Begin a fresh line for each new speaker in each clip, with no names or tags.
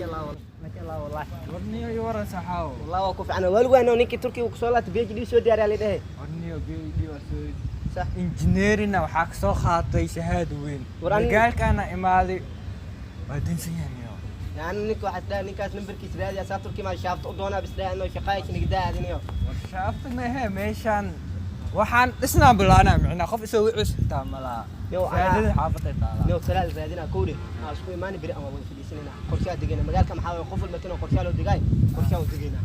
Maasha Allah, maasha Allah, wallahi.
Warniyo, iyo waran, saxaawo?
Wallahi waa ku fiican. Waligu ninkii Turkiga kusoo laabtay, PhD soo diyaariyaa la dhehe.
Warniyo, PhD waa soo
Sax.
Engineering waxaa ka soo qaatay shahaado weyn.
War
Magaalkaana imaaday, waa dansan yahay niyo.
Yani ninka waxaa isdhahay, ninkaas nambarkiis raadiya, saa Turki maa shaafta u doonaa, bis dhahay inuu shaqaayka naga daadinayo.
War shaafta maahe, meeshaan waxaan dhisnaa bilaanaa, micnaa qof isoo wicus xitaa malaa.
Yo,
Shahaadada xaafaday taalaa.
Niyo, talaal raadinaa kowde, aa isku imaani beri ama wada fadhiisanayna, qorshaa degayna. Magaalka maxaa waye, qof walba kinoo qorshaa loo degaay, qorshaa u degaynaa.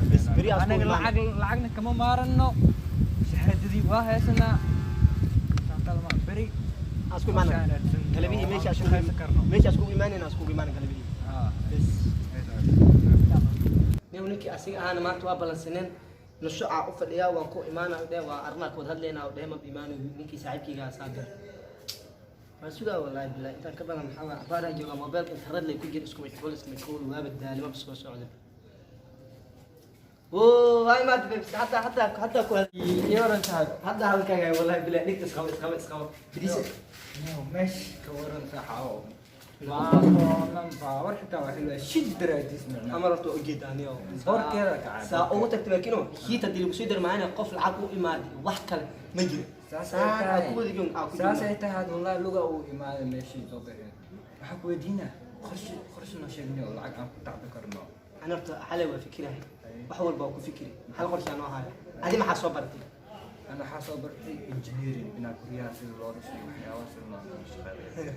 Bas, beri aan isku
Anaga
imaana.
Lacagna kama maarano, shahaadadii waa haysanaa, saakalma beri.
Aan isku imaana
qorshaan raadsan
galabihii
oo
meesha
aan
isku
shaqaysan karno.
Meesha iskugu imaanayna, iskugu imaana galabihii. Bas niyow, ninkii asiga ahaana maanta waa balansaneen, nuso aa u fadhiyaa, waan ku imaana dheh, waa arrimaa ka wada hadlaynaa dheh, ma imaanayo ninkii saaxiibkayga Saabir. Waan sugaa, wallahi billahi, intaan ka badan maxaa waaye, cabaaraa joogaa, mobeelka internet lay ku jira, isku mashquul, isku mashquul, waaba daali, maba soo socda. Oo waa imaad babes, hadda ku
Iyo waran, saaxiib?
Hadda hadalkaaga, wallahi billahi, dhigta isqabo, isqabo, isqabo, fadhiisa.
Niyow, meesh ka waran, saxaawo? Waa soonan baawar xitaa waa xilwa shid daraadiis micnaa.
Amar horta waa ujeedaa niyow.
Boorkeeda kacay.
Saa ugu tagtay markino hiit haddii lagu soo darmaayana, qof lacag u imaaday wax kale ma jiro.
Saas
Saan
ay
aa
tahay.
ku wada joog aa ku
Saas
joogna.
ay tahay, wallahi luga uu imaaday meeshii soo baxeen. Waxaa ku weydiinaa qorshe, qorshe noo sheegniyo, lacag aan ku tacbi karno.
Ana horta xalay waa fikirahay, wax walba waa ku fikiri, hal qorshe aan noo haya. Adi maxaa soo baratay?
Ana waxaa soo bartay engineering, inaa guryaha sida loo dhiso iyo waxyaabaha sida loo shaqeeyo.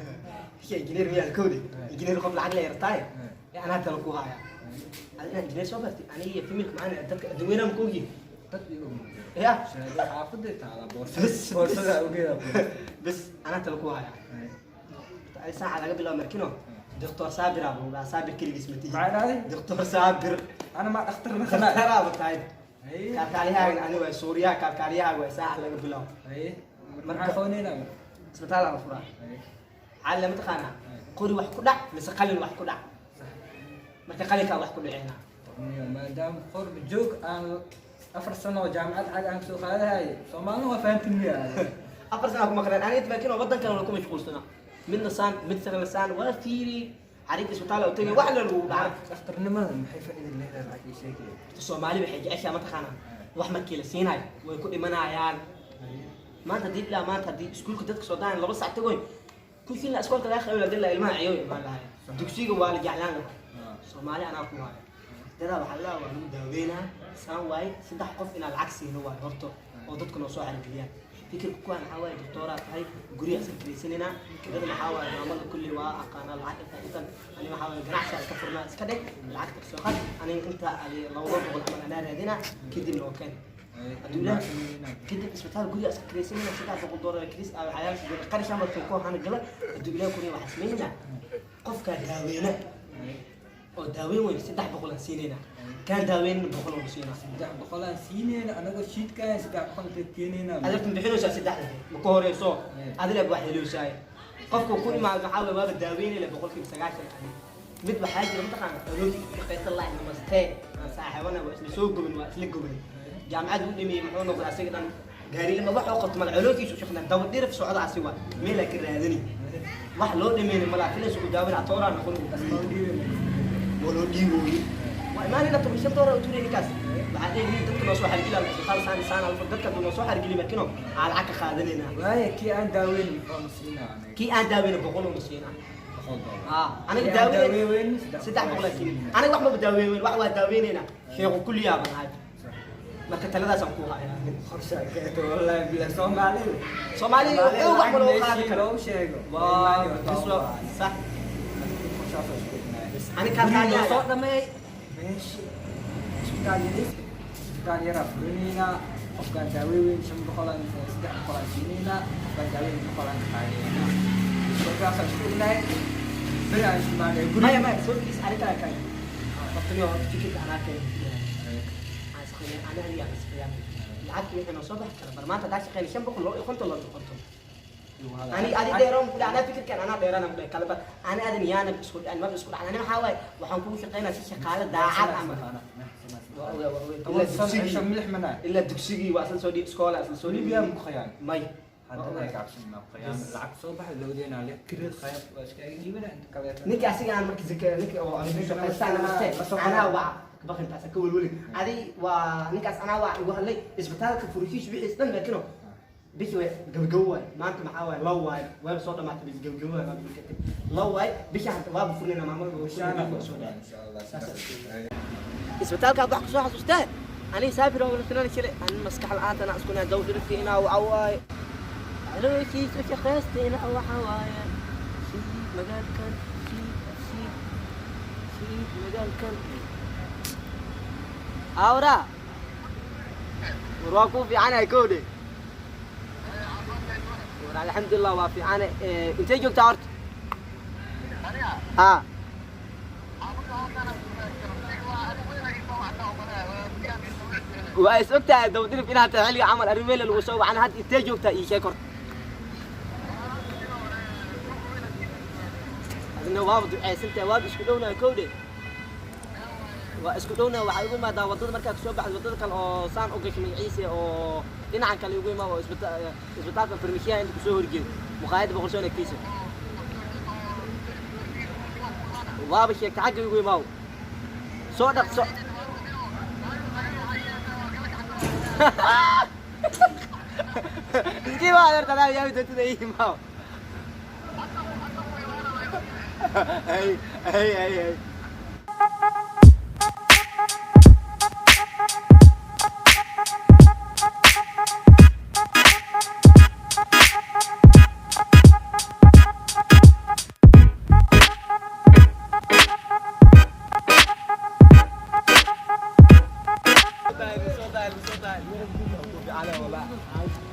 Hiya, engineer miyaa kowde? Engineer qof lacag la yartaay ee anaa tala ku haya. Adi inaa engineer soo bartay, aniga iyo familka macana dadka dadweynaha ma koogyihin?
Dad igu mujiro.
Ya.
Shahaado xaafaday taala, boorsada.
Bas.
Boorsada awgeeda.
Bas, anaa tala ku haya. Adi saaca laga bilaabo markino Doctor Saabir aa lagu dhahaa. Saabir keligiis ma tihi.
Maxay dhahday?
Doctor Saabir.
Ana ma dhakhtar naqanaa?
Dhakhtaraa tahay. Kaalkaaliyahaagan ani waay, Suuriyaha kaalkaaliyahaaga waay saaca laga bilaabo.
Haye, maxaa qabanayna marka?
Isbitaal aan furaa. Xalle ma taqaanaa? Qori wax ku dhac mise qalin wax ku dhac? Marka qalinkaa wax ku dhaceena.
Niyo, maadaama qurba joog aan 4 sano oo jaamacad cag aan soo qaadahay, Soomaalina waa fahantin miya?
4 sana ku maqneen aniga, laakiin waddankan waa ku mashquulsanaa, midna saan, mid sana saan waa fiiri, xariiq isbitaal oo tagay, wax la lagu dhacay.
Dhakhtarnimada maxay faa'iido leedahay? Lacag ii sheegay.
Soomaali waxay jeceshaha, mataqaanaa, wax markii la siinayo way ku dhimanayaan. Maanta haddii ilaa maanta haddii iskuulka dadka soo daayan 2 sac tagoy kulkiina iskoolka laga qayb la ilmaha ciyow imaan lahay, dugsiga waa la jeclaan lahaa. Soomaali anaa ku waayo, dadaa waxaa la waa lagu daaweynaa saan waaye, saddex qof inaa lacag siino waayo horto oo dadku noo soo xarigeliyaan. Fikirka kuwaan waxaa waaye, doctoraa tahay, guryaha iska kiraysanayna, kirada maxaa waaye, maamada kulli waa aqaanaa. Lacag inta intan ani waxaa waaye ganacsi iska furnaa, iska dhig, lacagta kasoo qad, aniga inta ali 200 camal anaa raadinaa, kadib noo keen. Hadduu Ilaah kadib isbitaal guriga iska kiraysanayna, $300 kiris ah, waxyaala qarash amarka ku hana gala. Hadduu Ilaah kuriya, waxaa samaynayna qofkaa daaweyna oo daaweyn weyn 300 aan siinayna, kaan daaweynna 100 aan siinaa.
300 aan siinayna, anagoo shiidkaya 300 intay keenayna.
Adeertan bixinaysaa saddexda ma ka horeyso, adile wax heleysaay qofku ku imaado maxaa waye, waaba daaweynayla 90%. Ani mid waxaa jira, mataqaana, arooti shaqaysan lahay, namastee, aan saaxiibana, waa isla soo gubin, waa isla gubin, jaamacad u dhimiyey, muxuu noqday asiga dhan gaariilama wax oo qabto mala, coloolkiisu shaqnaa daba dhirif socda, asi waa meelaa ka raadani, wax loo dhimeyna malaa filaysa u daawin atooraa noqon, waa loo dhiibooye, waa imaanayna $15 u turay ninkaas. Waxaa leeyihiin dadka noo soo xargeli isbitaal saan saan alfa, dadka noo soo xargeli markino aa lacag ka qaadanaynaa.
Waaya, kii aan daaweyn muxuu na siinaa aniga?
Kii aan daaweyna 100 una siinaa.
$100.
Aa, aniga
Kii aan
daaweyn
daaweyn
300 aan siinaa. Aniga wax maba daaweyn weyn, wax waa daaweynayna, sheekhu kulliyaa baan ahay. Marka taladaasaan ku hayaa.
Qorshaa keento, wallahi bilaa Soomaalida.
Soomaalida xoog wax ma loo qaadi karo.
Loo sheego.
Waa bis sax.
Bas.
Ani kaalkaaliyaa.
Soo dhameey meesha isbitaal yaris, isbitaal yaraa furinaynaa, qofkaan daaweyn weyn 500 aan, 300 aan siinaynaa, qofkaan daaweyn 100 aan ka qaadaynaa. Markaasaan isku ognahay, beri aan ismaanay guri.
Maya, maya, soo fadhiis, arrintaa kale horta horta fikirka anaa keen aan shaqeynay, ana adiga aan shaqeeyaan, lacagta wixii noo soo baxi kara bal maanta hadaa shaqeynay 500, 250, 250. Ani adi dheeroon ku dhac, anaa fikirkan anaa dheerana ku dhac kala bar, ani adan yaana isku dhac, maba isku dhac. Ani maxaa waaye, waxaan kugu shaqeynaa si shaqaale daacad ama waa ogaa, waa ogaa.
10
Ilaa
sano
dugsigii
cisho milix manaa.
Ilaa dugsigii waa isla soo dhiib, iskoola isla soo dhiib.
Libya ma ku khayaan?
May.
Hadda ay kacabsan ma qiyaam lacag soo baxay lowdeena leh kirid qayb waa iska dhiibana inta kale.
Ninka asiga aan markii zaka ninka oo aan ku shaqaystaan marte anaa waa baqintaas ka welweli adi waa ninkaas anaa waa igu hadlay isbitaalka furushiis wixiis dhan laakiin bishii way gabagabo waay. Maanta maxaa waay? Low waay, wayba soo dhamaatay bis gabagabo waay, baa kadib low waay bisha hadda waaba furnayna maamada soo dhacay.
Insha Allah.
Isbitaalka wax kusoo xasuustee aniga saafir oo la shalay ani maskax la'aanta anaa isku naa dawdhirki inaa waxa waaye calooshiisa shaqaystayna waxa waaye sii magaalkan sii sii sii magaalkan awra war waa kuu fiicanahay kowdhe. War alxamdulilah waa fiicane. Intee joogtaa horta? Ha, waa is ogtahay dawdhirif inaad tahay xilliga camal arrin weyn lagu soo wacan. Hadda intee joogtaa ii sheeg horta. Adina waaba ducaysantahay, waaba isku dhownahay kowdhe, waa isku dhownahay. Waxaa igu imaadaa waddada markaa kasoo baxda waddada kale oo saan u gashay magaciisa oo dhinacan kale igu imaa oo isbitaalka farmashiyaha inta kusoo horjeedo muqaayadda Boqorsoon agtiisa. Waaba sheegtay xagga igu imaaw soo dhaqso. Iskii baa adeerta adaa yaabi doontida ii imaaw. Ay ay ay ay.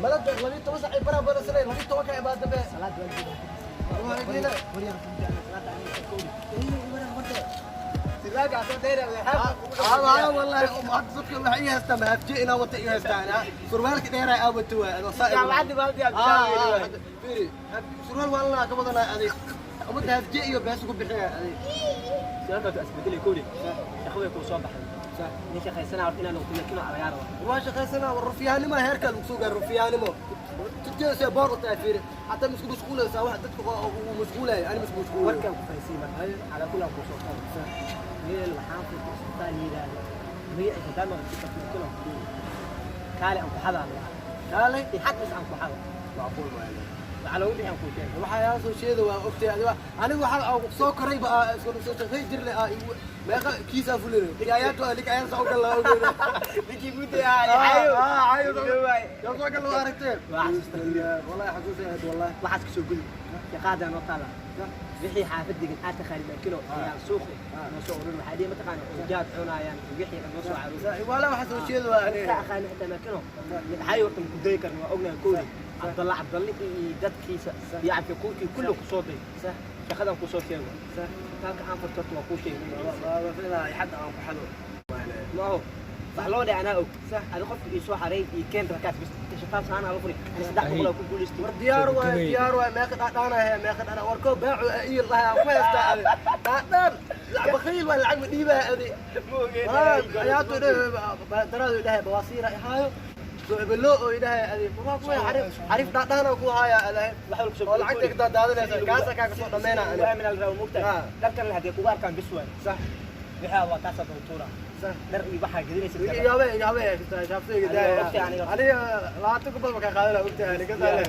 ملد 12 ساعة برا برا سنة 12 كان بعد ده. والله ما تصدق waxay haystaa mahadji inaa wata iyo haystaan surwaalka dheer ay aawatu waa
jaamacadda baaldi
fiiri surwaal waa la ka badanaa adig umada hadji iyo bees ku bixiya adig.
Siyaasadu isbedelay kowdhe, shaqo way kuu soo baxday. Nin shaqaysanaa horta inaa noqoto laakiin waa lagaa rabaa.
Waa shaqaysanaa war rufiyaanimo heerka lagu soo gaaro rufiyaanimo tijaa boor u tahay fiiri xataa misku mashquulaysaa wax dadka uu mashquulaya ani misku mashquulay.
Warkaan ku fahansiin marka calaa kulli aan kuu soo qabo meel waxaan furtay isbitaal yidhaahdo magaciisa haddaan maqlo si kilo kaale aan ku xadaa lahaa.
Kaalay.
Iyo xad is aan ku xado.
Macquul waaye.
Waxaa loogu bixi aan kuu sheegay.
Waxaa yaa soo sheeda waa ogtay adiga anigu waxaa soo koray ba isku soo shaqay jirnay meeqa kiis aa fulinay ligaayaatu ligaayaal soo gal laa ogeyn.
Ninkii mudday ahaa xayo.
Cayo soo gal loo aragtee.
Waa xasuustaa.
Wallahi xasuusay wallahi.
Waxaas kasoo gudi shaqaadaa noo taala wixii xaafadigan aad taqaanid laakiin ayaa suuqi noo soo ururin. Waxaa dhihi mataqaana ujaad cunayaan wixii noo soo caruur.
Wala waxa soo sheeda waa
ka aqaani xitaa laakiin xayo horta ma ku dayi karno. Waa ognahay kowdi Cabdalla Cabdalle iyo dadkiisa iyo Cabdikuurkii kulli ku soo day shaqadan kusoo sheego isbitaalka aan furto horta waa kuu sheegay magaciisa.
Xad aan ku xado.
Ma aho wax loo dhacay anaa og adi qofka ii soo xaray iyo keen rakaas bis shaqaal saana la furi ani 300 aa ku guulaystay.
War diyaar waay, diyaar waay. Meeqa dhaadhaanaya meeqa dhaadhaan warkoo baacu iyo lahaa ku haystaa adi dhaadhaan lacag bakhiil waa lacag ma dhiibaa adi.
Ma ogeen.
Ayaatu daraadu dhahay bawaasiira ihaayo soo oo idhahay adi waa ku xarif xarif dhaadhaan ku haya adi oo lacagta ka daadinaysa kaasa kaaga soo dhameynaa ani.
Waa min al-raw mugtahay. Dharkan haddii kugu arkaan bis waay. Wixii waa kaasa tuura dhar iyo waxaa gedinaysa.
Igabe igabe shaafsiga daaya aniga 20 kubad ma ka qaadana ogtahay aniga kasale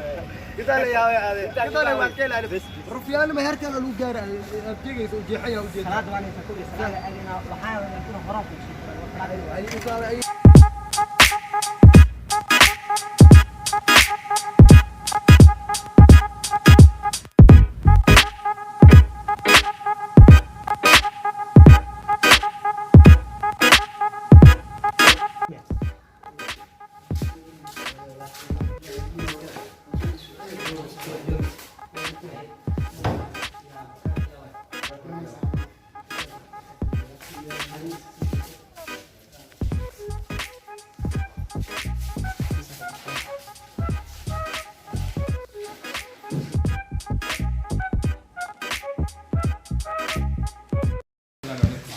kasale yaabe adi kasale waan ka ilaali rufyaan ma heerkan lagu gaaray abtigaysa u jeexaya u jeeda.
Salaada waan inta kowdii salaada aadina waxaa laakiin horaan ku sii
Ay u saaray.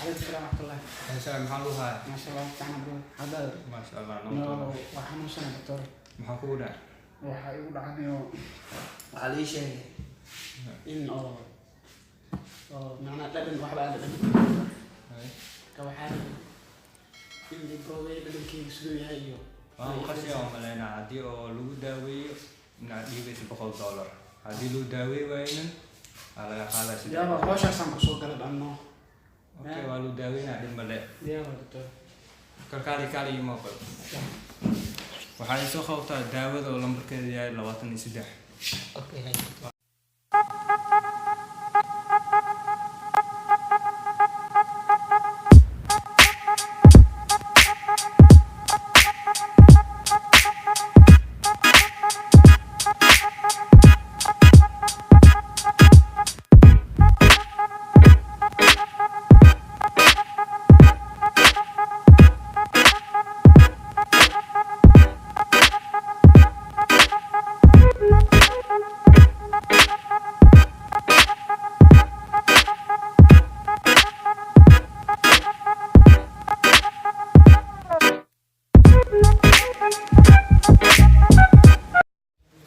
عليكم السلام ورحمة الله.
Insha maxaa lagu hayaa?
ما شاء الله تعالى bro.
Maasha Allah.
No, waa xanuunsana doctor.
Maxaa kugu dhacay?
Waxaa igu dhacanayo, waxaa la ii sheegay in oo macnaha dhadhan waxba aan dhadhamin. Marka waxaa rabay in la broweeyo dhadhankeyga siduu yahay iyo
Waan qashiya oo malaynaa haddii oo lagu daaweeyo inaad dhiibaysa $100, haddii lagu daaweey waaynan waa laga qaadaa 3.
Yaaba, hawshaasaan kusoo gala dhanno.
Okay, waa lagu daaweynaa, dhib male.
Yaaba, doctor.
Kalkaali, kaali iyo maqal. Waxaa soo qabtaa daawada oo lambarkeeda yahay 23.
Okay.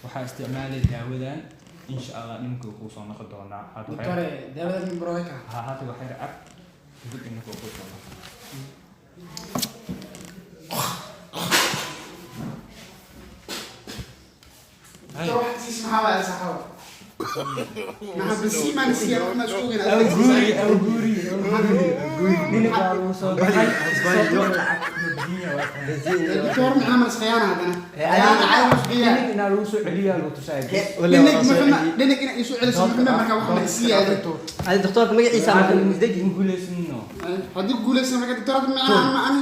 Waxaa isticmaalay daawadan, insha Allah dhimka kuu soo noqon doonaa. Hadda
Doctore, daawadaas ma browey ka?
Ha, hadda waxay cab, dib dhimka kuu soo noqon.
Doctor, wax siis maxaa waaya saxaabo? Maxaa basiimaan siya wax ma isku ogeyn.
Awguuri, awguuri, awguuri, ninka lagu soo baxay.
Doctor, maxaa mas khiyaana haddana? Khiyaana caalam khiyaana.
Inaa lagu soo celiyaa lagu tusaaya.
Dhinig muxuma, dhinig ina isu celiso muxuma, marka wax ma isiiyaa doctor.
Adi doktorka magaciisa ama
Isdeji, ma guuleysanino.
Haddii guuleysan marka doctor, hadda macnaha ani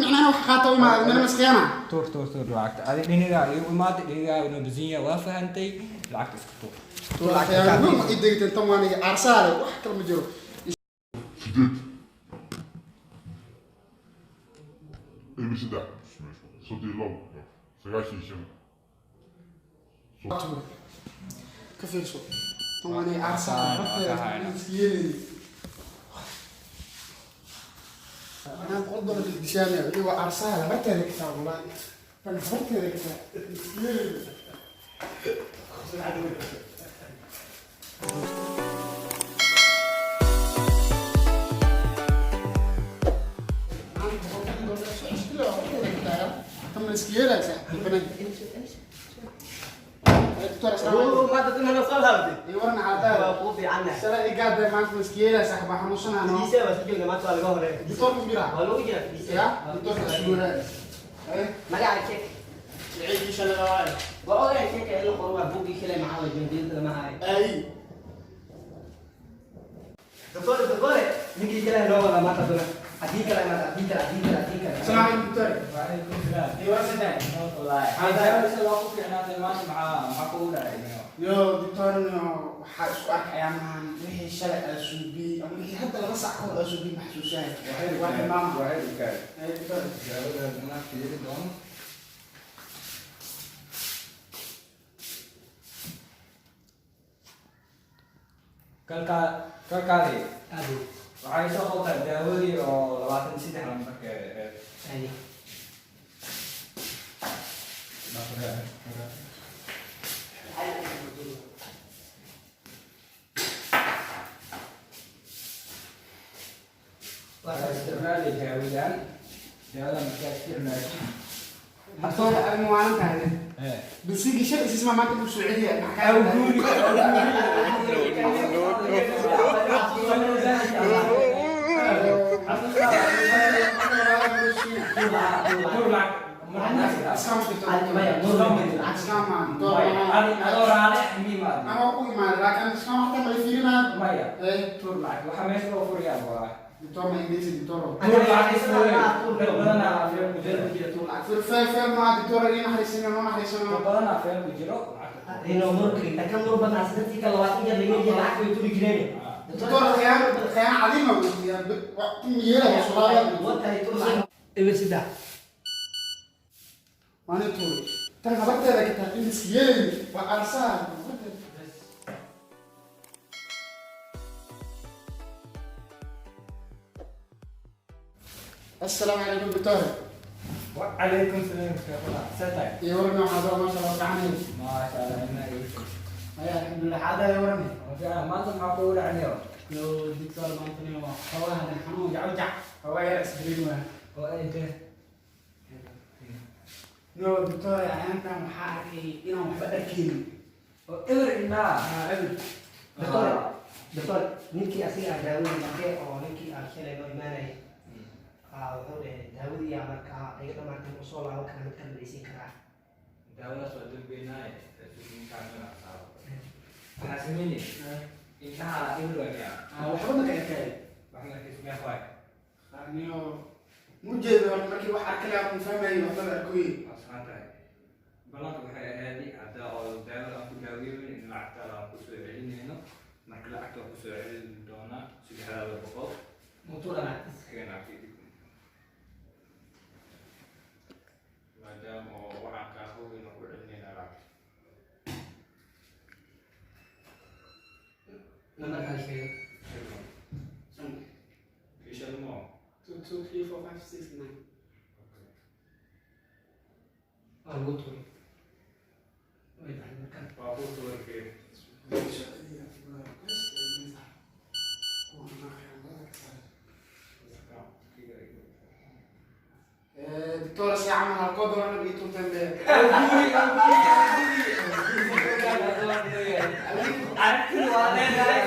macnaha wax qaata uma mana mas khiyaana.
Tuur, tuur, tuur lacagta. Adi dhinigaa igu imaatay, dhinigaa inuu basin yahay waa fahantay, lacagta iska tuur.
Khiyaana ma ii degteen, tan waan iga aarsaale, wax kale ma jiro.
8 0, 32, 95.
Ka fiirso, tan waan iga aarsaale horteeda yeelay. Anaa $100 dishaamaya wixii waa aarsaale horteeda ka taa, wallahi tan horteeda ka taa yeelay. Tan ma iska yeelaysaa banaanka. Doctor, assalaamu calaykum.
Maanta inana soo laabtay.
Ii waran xaaladaada?
Waa kuu fiicannahay.
Shalay i gaadday, maanta ma iska yeelaysaa, baa xanuunsanaano.
Fidiisa waa isku joogna, maanta waa laga horeeya.
Doctor ku jira?
Waa lagu jiraa fidiisa.
Ya, doctorka isguuraa. Eh,
Magaca sheeg.
Siciid shalay waaye.
Waa ogahay sheeka in la qoro, waa buuggii shalay maxaa way joogdiyada lama hayo.
Ay.
Doctor, doctor, ninkii kale noo wadaa maanta duna. Haddii kale maanta, haddii kale, haddii kale, haddii kale.
Assalaamu calaykum doctor.
Wacalaykum salaam.
Ii waran saddex.
Wallaahi xaaladaada waa ku fiicnaatay maanta, maxaa kugu dhacay?
Yo doctor, no, waxaa isku arkayaa maahan wixii shalay aa suubiyey ama wixii hadda 2 sac ka hor aa suubiyey, ma xasuusahay. Waa hilmaama.
Waxay ugaadhay.
Ay doctor.
Daawadaas anaa fiiri doono. Kalkaa, kalkaali.
Aad.
Waxay soo qabtaa daawadii oo 23 lambarkeeda ahayd.
Aad.
Waxaa isticmaali daawadan, daawadan markaa isticmaashid.
Doctor, adiga waalan tahay.
Eh.
Bilsigii shalay isisma maanta buu soo celiyaa. Maxaa kaa
Awguuri. Tuur lacag.
Maya,
Adoo raale miimaad.
Anoo ku imaaday, laakiin iskaama hataa mala fiirinaayo.
Maya.
Eh,
Tuur lacag. Waxaa meesha loo furayaa waa.
Doctor, ma ingiriisi doctor.
Tuur lacag isku weyn. Dad badanaa feel ku jiro.
Feel feel ma doctor, ii naxariisino, noo naxariisino.
Dad badanaa feel ku jiro. Lacag.
Inuu murkri, kan mur badnaa sidii kale 20 jeer laga jeedaa, lacag way turi jireen.
Doctor, khiyaano, khiyaano cadiima weeyaan. Waqti yeelaya sulaaya.
Watahay tur lacag. 0 3.
Waana tuuray. Tan habarteeda ka tahay in is yeelayni waa arsaha. Assalaamu calaykum doctor.
وعليكم السلام شيخنا ساتاي.
Iyo warna waxaa soo, maasha Allah, gacanay.
ما شاء الله إنه يوسف.
Maya, alxamdulillah, xaadaa iyo warmi.
Maanta maxaa kugu dhacnayo?
Yo doctor, maantani waa xoolaha xanuun jac xoogaa yar isbelin waa.
Oo ay tee.
No doctor, ayaantan waxaa arkay inaan waxba arkaynin.
Oo eber indhaha.
Aa, eber.
Doctor, doctor, ninkii asiga aan daawadii markee oo ninkii aan shalay noo imaanayay, wuxuu dhahay daawadii yaa markaa iga dhamaatay, ma soo laaban karaa, mid kale ma isiin karaa?
Daawadaas waa dalbeynaaye. Ninkaan saaro. Waxaa sameynay indhaha eber waa miyaa?
Aa, waxba ma ka arkay.
Wax markiis meeq waay?
Aniyo mujeedo markii wax arkay aan fahmayo, waxba arkoy.
Waa saxan tahay. Ballanka waxay ahayd hadda oo daawada aan ku daaweynin in lacagtaada aan kusoo celinayno. Marka lacagta waan kusoo celin doonaa 300.
Mutuura lacagtiis.
Keen lacagta, maadaama oo waxaan kaa hubin ku celinaynaa lacagta.
Nambarkaan sheego.
Ishalmo.
2 2 3 4 5 6 9.
Waa lagu tuuray, way baxday markaan.
Waa ku tuurkee.
Doctor, si camal halkoo doolar iyo tuntan be.
Aragtida waa leedahay.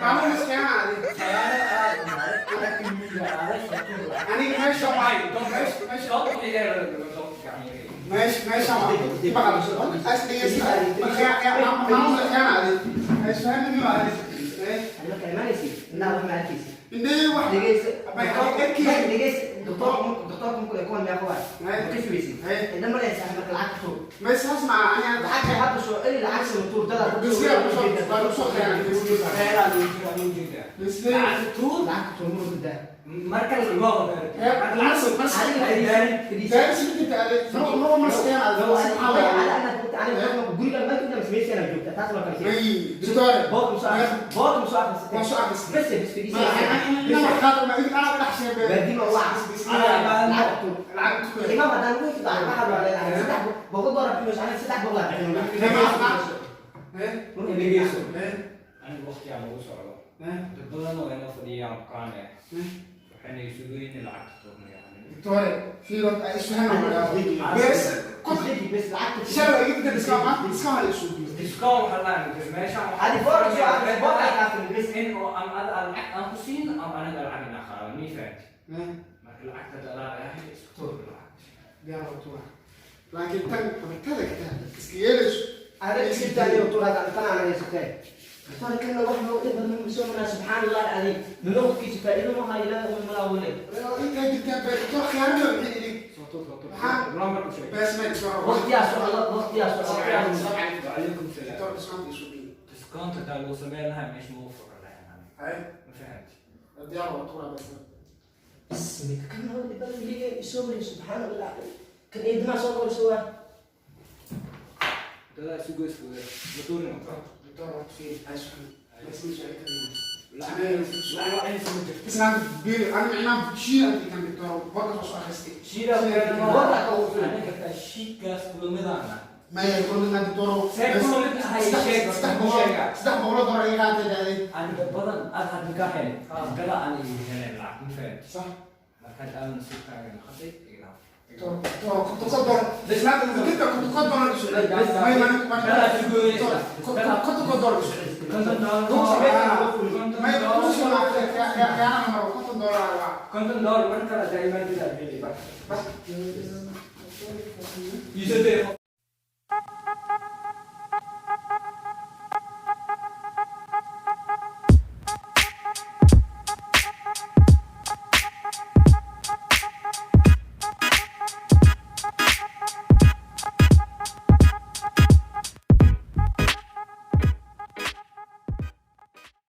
Maamul iskama adi. Aniga meesha meesha meesha meesha maqal as dhegeysta maamul iskama adi. Isfahmi ma adi.
Ani markaa imaanaysid indhaha wax ma arkaysid.
Indhahii wax.
Dhegeysa.
Abay, arkay.
Dhegeysa, doctor, doctorka markuu kuwan meeqa waay ma ka sugaysid indha ma leeyahay marka lacag tuur.
Meeshaas ma ani
lacagta hadda soo celi, lacag sama tuur dada.
Bes yaa kusoo waa kusoo keenay. Bes
Lacag tuur, lacag tuur ma daa.
Marka la imaado.
Daris inta adi no mar iskama adi.
Guriga ma joogta mise meeshaan joogta, taas waa kala sheeg.
Ay, doctor.
Bood musu akhris, bood musu akhris.
Waan soo akhrisay.
Bes bes fadhiis.
Ma ana qaad ma ana dhex sheegay.
Baadima waa lacag tuur.
Lacag tuur.
Imaam haddaan ugu hesho lacag waxaa waa leedahay $300 bixinayso, aniga 300 aa bixinayno.
Dhegeyso. Aniga waqtigaa lagu socdo. Dad badan oo inoo fadhiyaan bukaan eh. Waxayna isugu in lacagta tuurno yani.
Doctor, fiiro ay isfahan bes.
Isdegi bes lacagta.
Shalay iga bedel iska ma iska hal isu.
Discount waxaa la meeshaan waxaa-
Adi boor soo akhris, boor ay akhrin bes.
In oo ama ada aan lacag aan ku siin ama aniga lacag inaa qaado mii fahanti. Marka lacagta hadda adaa leeyahay isku tuur lacagta.
Laakiin tan qabatada ka tahay iska yeelayso.
Ada iska taagay oo tuuraad aan tan aan haysatay. Doctor, kan wax loo dhib badan ma soo maraa, subxaan Allah alazim. Nololkiisa faa'iido ma hayo, ilaahay uma malaa wale.
Intay jirtaan bay doctor khiyaarada wixii ilig.
Soo tuur, soo tuur.
Maxaa?
Lambar u sheeg.
Bes ma doctor.
Waqtiyaa socda, waqtiyaa socda.
Wacalaykum salaam.
Doctor, discount isu bi.
Discount hadaa lagu sameyn lahaa meesha ma u furo lahayn aniga.
Hay.
Ma fahanti.
Diyaar waa tuura bes.
Bismillah, kan loo dhib badan liga isoo maray, subxaan Allah. Kan eedmaa soo korso waa.
Dadaa isu goys fude. Ma tuurin oo.
Doctor, waa fiir ay isfahan. Bes ma sheegay.
Lacag waa inaysan ma jirto.
Islaan biir ana micnaa shiil anti kan doctor boorka soo akhristay.
Shiidaas keena ma-
Boorka ka ugu filan.
Aniga xitaa shiidkaas kulamidaana.
Ma yakun inaan doctor.
See kulamid ahay sheeg.
$300 $300 iga qaatay daaday.
Aniga badan aad hadda ka helin. Gala aan igu heleen lacag ma fahanti.
Sax.
Markaad aadan nasiibkaaga naqatay iga dhaaf.
Doctor, $50 islaan inta $50 isu. Ma ma $50 isu.
$50.
Ma ku soo khiyaano maro $50 waa.
$50 mar kale daa'imaan jiraa heli.
Bas.
Iisoo dee.